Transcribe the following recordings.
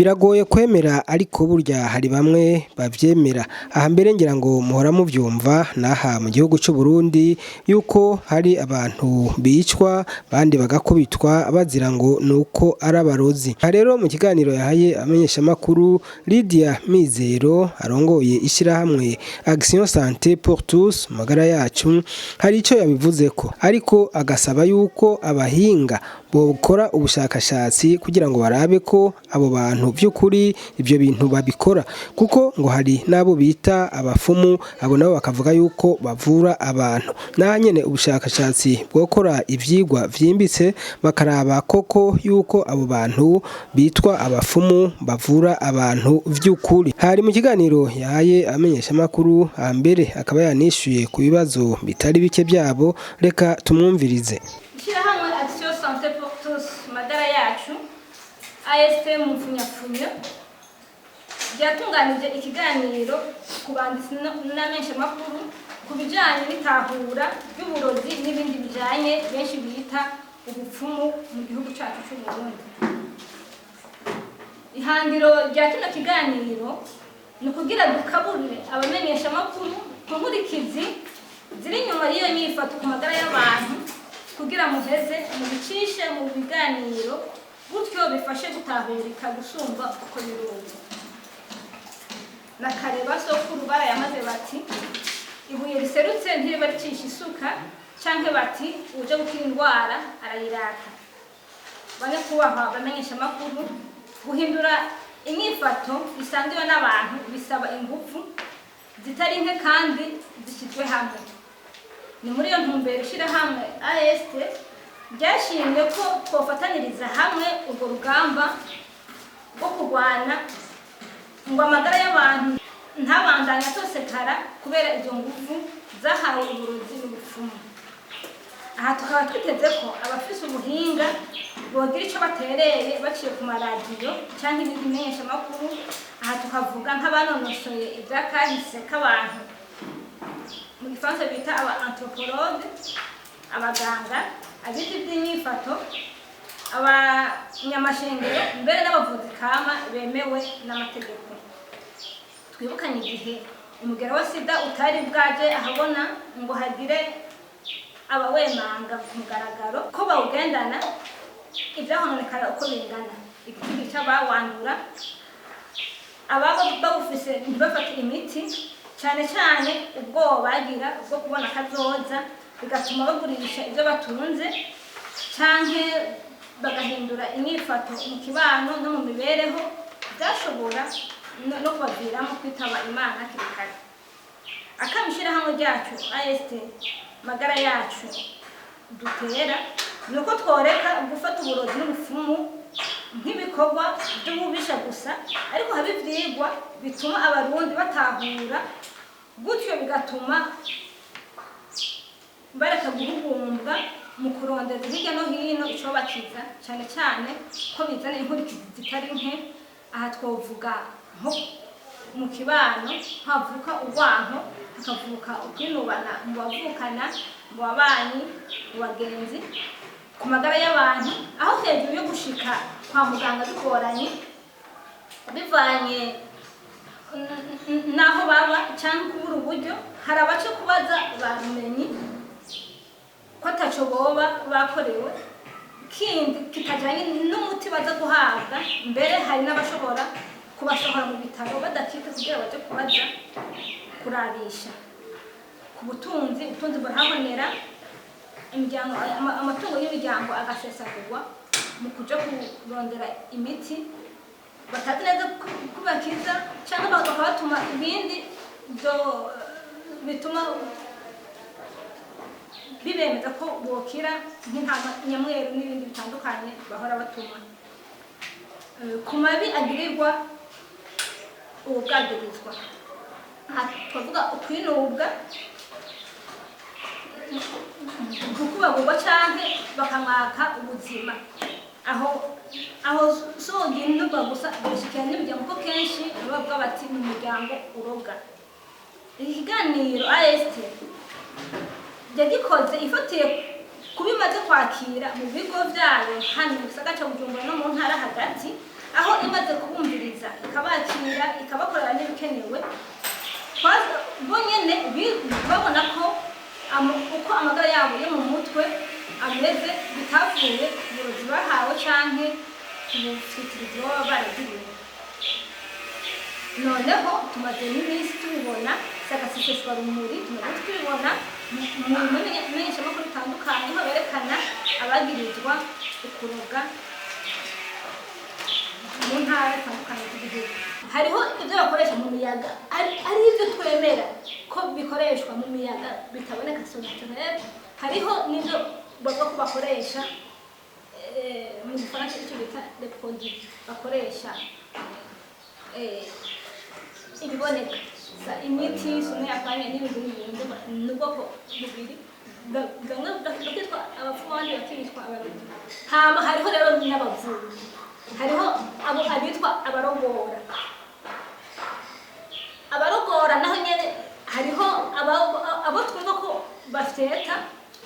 Biragoye kwemera, ariko burya hari bamwe bavyemera. Aha mbere ngira ngo muhora muvyumva n'aha mu gihugu c'Uburundi yuko hari abantu bicwa, abandi bagakubitwa bazira ngo nuko ari abarozi. Aha rero mu kiganiro yahaye abamenyeshamakuru, Lydia Mizero arongoye ishirahamwe Action Santé pour tous, magara yacu, hari ico yabivuzeko, ariko agasaba yuko abahinga bokora ubushakashatsi kugira ngo barabe ko abo bantu vy'ukuri ivyo bintu babikora, kuko ngo hari n'abo bita abafumu, abo nabo bakavuga yuko bavura abantu. Naha nyene ubushakashatsi bwokora ivyigwa vyimbitse, bakaraba koko yuko abo bantu bitwa abafumu bavura abantu vy'ukuri. Hari mu kiganiro yahaye abamenyeshamakuru, hambere akaba yanishuye ku bibazo bitari bike vyabo. Reka tumwumvirize. Ishyirahamwe Action Santé pour tous, magara yacu, AST mu mfunyapfunyo, ryatunganije ikiganiro ku banditsi n'amenyeshamakuru ku bijanye n'itahura ry'uburozi n'ibindi bijanye benshi bita ubupfumu mu gihugu cacu c'u Burundi. Ihangiro rya kino kiganiro ni ukugira dukaburire abamenyeshamakuru ku nkurikizi ziri inyuma y'iyo nyifato ku magara y'abantu, kugira muheze mubicishe mu biganiro, gutyo bifashe gutahurika gusumba uko biruzi. Na kare basokuru barayamaze bati: "Ibuye riserutse ntiriba ricisha isuka", canke bati: "Uje gukira indwara arayirata." Banyakubahwa bamenyesha amakuru, guhindura inyifato isangiwe n'abantu bisaba ingufu zitari nke kandi zishyizwe hamwe. Ni muri iyo ntumbero ishyirahamwe AST ryashimye ko twofataniriza hamwe urwo rugamba rwo kurwana ngo amagara y'abantu ntabandanye atosekara kubera izo ngufu zahawe uburozi n'ubupfumu. Aha tukaba twiteze ko abafise ubuhinga bogira ico batereye baciye ku maradiyo canke ibindi bimenyeshamakuru. Aha tukavuga nk'abanonosoye ivyakahise k'abantu, mu gifaransa bita aba anthropologue, abaganga, abize ivy'inyifato, abanyamashengero, mbere n'abavuzi kama bemewe n'amategeko. Twibukanye igihe umugera wa sida utari bwaje ahabona ngo hagire abawemanga ku mugaragaro ko bawugendana, ivyahononekara uko bingana, igitigi c'abawandura, ababa bawufise ntibafate imiti, cyane cyane ubwoba bagira bwo kubona kazoza, bigatuma bagurisha ibyo batunze canke bagahindura inyifato mu kibano no mu mibereho, byashobora no kubaviramo kwitaba Imana hakiri kare. Akama ishyirahamwe ryacu AST magara yacu dutera ni uko tworeka gufata uburozi n'ubupfumu nk'ibikorwa by'ububisha gusa, ariko haba ivyigwa bituma Abarundi batahura, gutyo bigatuma bareka guhugumbwa mu kurondeza hirya no hino icobakiza, cyane cyane ko bizana inkurikizi zitari nke. Aha twovuga nko mu kibano havuka urwanko, hakavuka ukwinubana mu bavukana, mu babanyi, mu bagenzi, ku magara y'abantu, aho hejuru yo gushika kwa muganga bigoranye bivanye n'aho baba cyangwa kubura uburyo, hari abace kubaza barumenyi ko ataco boba bakorewe kindi kitajanye n'umuti baza guhabwa. Mbere hari n'abashobora kubasohora mu bitaro badakitse kugira baje kubaza kurabisha. Ku butunzi, ubutunzi burahabonera, imiryango, amatungo y'imiryango agasesagurwa mu kuja kurondera imiti batazi neza ko bakiza, cyangwa bakabatuma ibindi byo bituma bibemeza ko bokira, nk'intama nyamweru n'ibindi bitandukanye bahora batuma. Ku mabi agirirwa ubu bwagirizwa, aha twavuga ukwinubwa, gukubagurwa canke bakamwaka ubuzima. Aho soginurwa gusa, birashikira n'imiryango, kuko kenshi bavuga bati: "Ni umuryango uroga." Iki kiganiro AST yagikoze ifatiye kuba imaze kwakira mu bigo vyayo hano mu gisagara ca Bujumbura no mu ntara hagati. Aho imaze kubumviriza, ikabakira, ikabakorera n'ibikenewe, bo nyene babona ko uko amagara yabo yo mu mutwe ameze bitavuye ku burozi bahawe canke ku bufitirizi baba baragiriwe. Noneho tumaze n'iminsi tubibona, si agaseseshwarumuri, tumaze tubibona mu menyeshamakuru bitandukanye, aho berekana abagirizwa ukuroga mu ntara zitandukanye z'igihugu. Hariho ibyo bakoresha mu miyaga, ari ibyo twemera ko bikoreshwa mu miyaga bitaboneka, surnaturel. Hariho n'ibyo bavuga ko bakoresha, mu Gifaransa icyo bita les produits, bakoresha ibiboneka, imiti sumwe yapanye n'ibindi n'ibindi. Ni ubwoko bubiri. Bamwe bakitwa abapfumu, abandi bakitwa abarozi. Hama hariho rero n'abavuzi, hariho abo abitwa abarogora. Abarogora naho nyene hariho abo twumva ko bafyeta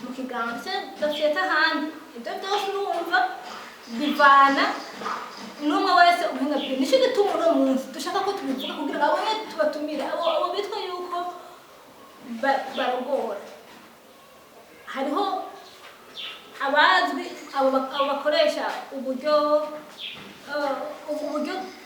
mu kiganza, bafyeta ahandi. Ibyo byose urumva bivana n'umwe wese ubuhinga bwiwe. Nicyo gituma uno munsi dushaka ko tubivuga, kugira ngo abone tubatumire abo bitwa yuko barogora. Hariho abazwi, abo bakoresha uburyo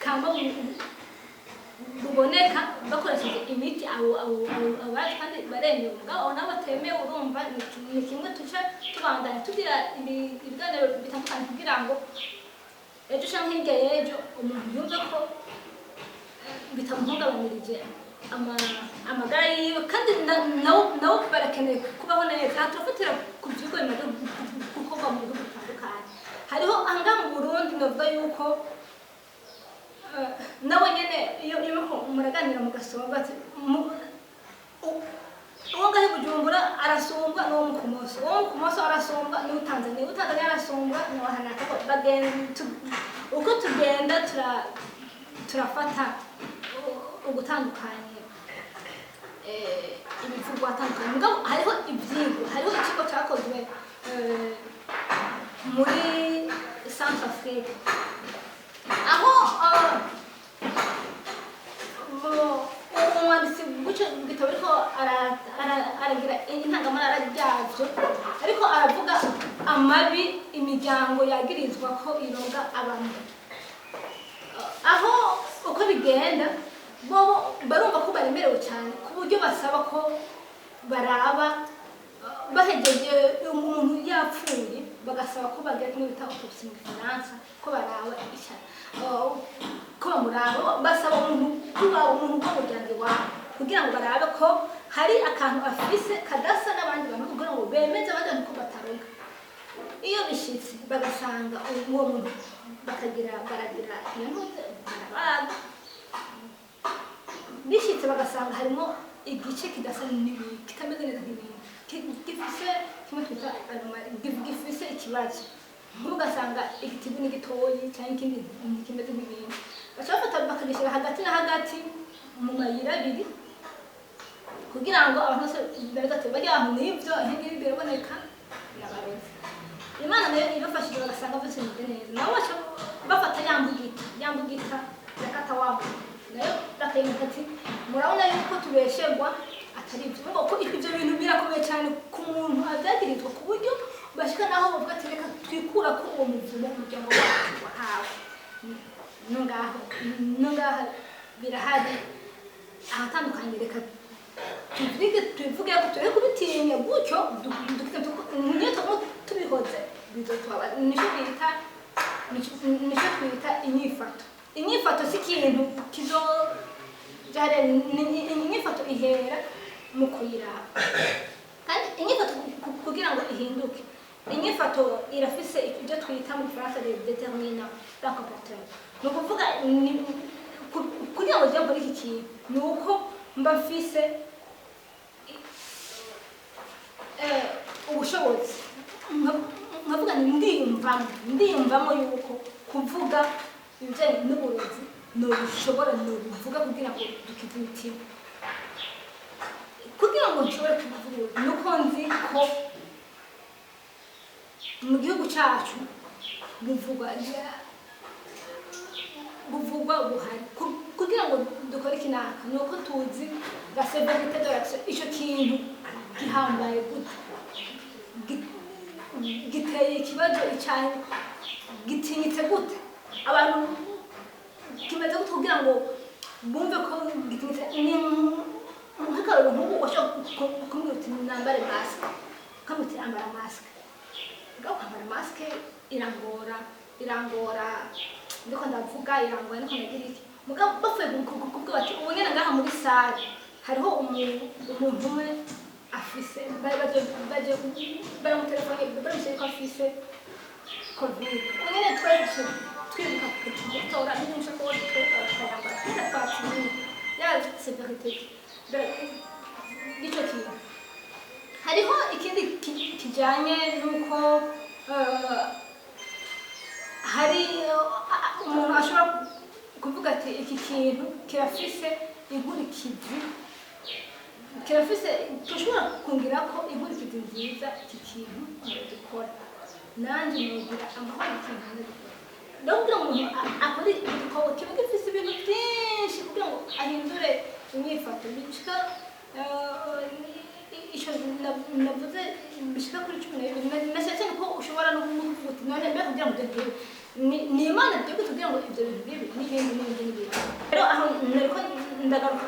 kama buboneka bakoresheje imiti. Abo bazi kandi baremewe, mugabo abo nabo batemewe, urumva ni kimwe tuca tubandanya tugira ibiganiro bitandukanye, kugira ngo ejo canke hirya y'ejo umuntu yumve ko bitamuhungabanirije amagara yiwe, kandi nabo barakeneye kubaho neza. Aha turafatira ku vyigwa bimaze gukorwa mu bihugu bitandukanye. Hariho ahangaha mu Burundi, novuga yuko nabo nyene iyo muriko muraganira mugasonga ati uwo ngaho i Bujumbura arasumbwa n'uwo mu Kumoso, uwo mu Kumoso arasumbwa n'uwo Tanzania, uwo Tanzania arasumbwa n'uwo hanaka. Uko tugenda turafata ugutandukanye ibivugwa atandukanye. Mugabo hariho ivyigwa, hariho ikigo cakozwe muri Centrafrique, aho umwanditsi w'ico gitabo ariko aragira intangamarara ryavyo, ariko aravuga amabi imiryango yagirizwa ko iroga abantu. Aho uko bigenda, bobo barumva ko baremerewe cyane, ku buryo basaba ko baraba bahegeje umuntu yapfuye, bagasaba ko bagira kimwe bita autopsie mu Gifaransa, ko baraba ko bamuraba. Basaba umuntu kuba umuntu wo muryango iwabo, kugira ngo barabe ko hari akantu afise kadasa n'abandi bantu, kugira ngo bemeze abandi bantu ko bataroga. Iyo bishitse bagasanga uwo muntu, bakagira baragira iyo ntuze, barabaga, bishitse bagasanga harimo igice kidasa n'ibindi, kitameze neza nk'ibindi, gifise kimwe twita anomalie, gifise ikibazo, nk'ubu ugasanga igitigu ni gitoyi cyangwa ikindi kimeze nk'ibindi, baca bafata bakagishyira hagati na hagati mu mayira abiri, kugira ngo abantu bose babe ati bajya ahantu n'ibyo ngibi biraboneka n'abarozi. Imana nayo ibafashije, bagasanga byose bimeze neza, nabo baca bafata ya mbugita, ya mbugita yakata wa muntu, nayo bakayimika ati murabona yuko tubeshegwa, atari ibyo. Urumva ko ibyo bintu birakomeye cyane ku muntu abyagirizwa, ku buryo bashika naho bavuga ati reka twikura ko uwo muvumo umuryango wacu wahawe. No ngaho birahari ahatandukanye. Reka tuvuge, tubivuge ko tureke kubitinya gutyo, niyo tuguma tubihoze bizotwaba. Nico twita inyifato. Inyifato si ikintu kizo jare, inyifato ihera mu kuyiraba. Kandi inyifato kugira ngo ihinduke, inyifato irafise ibyo twita mu Gifaransa les déterminants d'un comportement. Ni ukuvuga kugira ngo ujye muri iki kintu, ni uko mba mfise ubushobozi. Nkavuga nti ndiyumvamo yuko kuvuga ibijyanye n'uburozi nobishobora, nobivuga kugira ngo dukize imitima. Kugira ngo nshobore kuvuga uburozi, ni uko nzi ko mu gihugu cyacu bivugwa. Buvugwa buhari. Kugira ngo dukore ikinaka ni uko tuzi la sévérité de l'action. Ico kintu gihambaye gute? Giteye ikibazo icanye, gitinyitse gute, abantu kimeze gute, kugira ngo bumve ko gitinyitse. Ni nk'akarorero, nk'ubu washobora kumubwira uti: "Nambare masque." Ukamubwira uti: "Ambara masque." Ngaho kwambara masque irangora, irangora ndiko ndavuga, irangora ndiko ndagira iki. Mugabo bapfuye kuvuga bati: "Ubu nyene ngaha muri salle hariho umuntu umwe afise," baje baramutelefone, baramushyira ko afise COVID. Ubu nyene twese twibuka gutora n'umushakoshi, tukayambara kubera twatinye ya sévérité y'icyo kintu. Hariho ikindi kijanye n'uko hari umuntu ashobora kuvuga ati: "Iki kintu kirafise inkurikizi, kirafise, tushobora kungira ko inkurikizi nziza. Iki kintu gikora nanjye nogira amahoro." Ikintu ndagikora rero kugira ngo umuntu akore igikorwa kiba gifise ibintu byinshi kugira ngo ahindure inyifato bishika ico navuze bishika kuri 12. Na cyane cyane ko ushobora no kuvuga uti: "None mbega kugira ngo ibyo bintu ni Imana twebwe kugira ngo ibyo bintu bibe?" N'ibindi n'ibindi n'ibindi. Rero aho nariko ndagaruka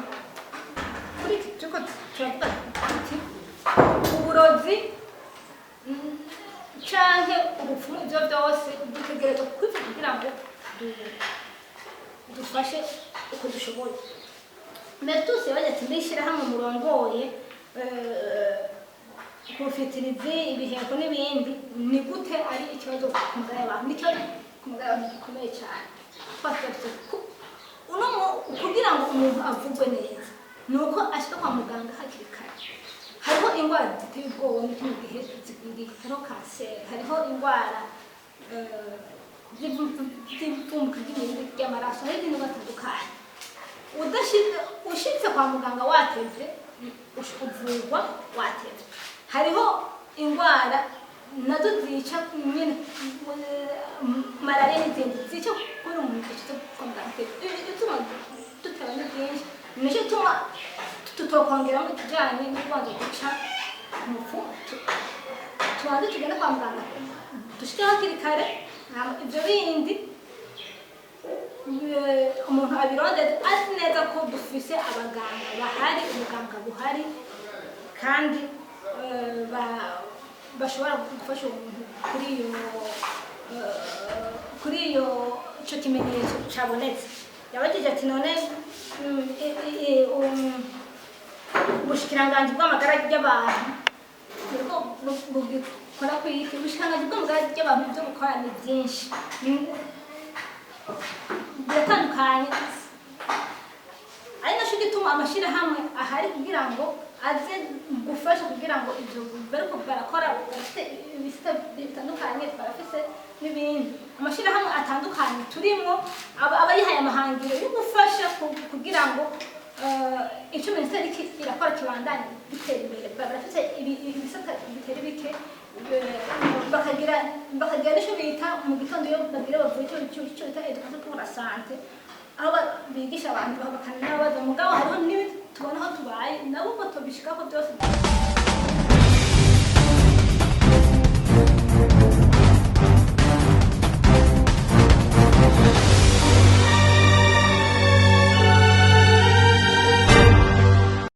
kuri iki, turiko turavuga tuti uburozi canke ubupfumu, ivyo byose dutegerezwa kwivuga kugira ngo dufashe uko dushoboye. Mertus yabaye ati: "Mbere ishyirahamwe murongoye, kufitirizi, ibiheko n'ibindi, ni gute ari ikibazo ku magara y'abantu?" Ni ikibazo ku magara y'abantu gikomeye cyane. Twagarutse uno kugira ngo umuntu avugwe neza ni uko ashika kwa muganga hakiri kare. Hariho indwara ziteye ubwoba muri kino gihe zigwiriye. Hariho kanseri, hariho indwara z'ivumbuka ry'imibiri ry'amaraso, hari n'izindi ndwara zitandukanye. Ushitse kwa muganga watevye, uvurwa watevye. Hariho indwara nazo zica nyine, malariya n'izindi zica kubera umuntu ashitse kwa muganga atevye. Ibituma dutera ni byinshi, nicyo gituma tutokongeramo ikijanye no kubanza guca umupfu. Tubanze tugende kwa muganga, dushike hakiri kare, hama ivyo bindi umuntu abirondeze azi neza ko dufise abaganga bahari, ubuganga buhari, kandi bashobora gufasha uwo muntu kuri iyo ico kimenyetso cabonetse. Yabajije ati: "None ubushikiranganji bw'amagara y'abantu buriko bugikora kwiki?" Ubushikiranganji bw'amagara y'abantu ibyo bukora ni byinshi, biratandukanye, ari naco gituma amashirahamwe ahari kugira ngo aze gufasha, kugira ngo ivyo bariko barakora. Barafite ibisata bitandukanye, barafise n'ibindi amashirahamwe atandukanye turimwo, aba yihaye amahangiro yo gufasha kugira ngo ico minisiteri irakora kibandanye gitera imbere. Barafise ibisata bitera bike, bakagira n'ico bita mu gitondo iyo bagira bavuye ico bita éducation pour la santé, aho bigisha abantu bakanabaza. Mugabo hariho n'ibindi tubona aho tubaye nabo ngo tubishikako byose.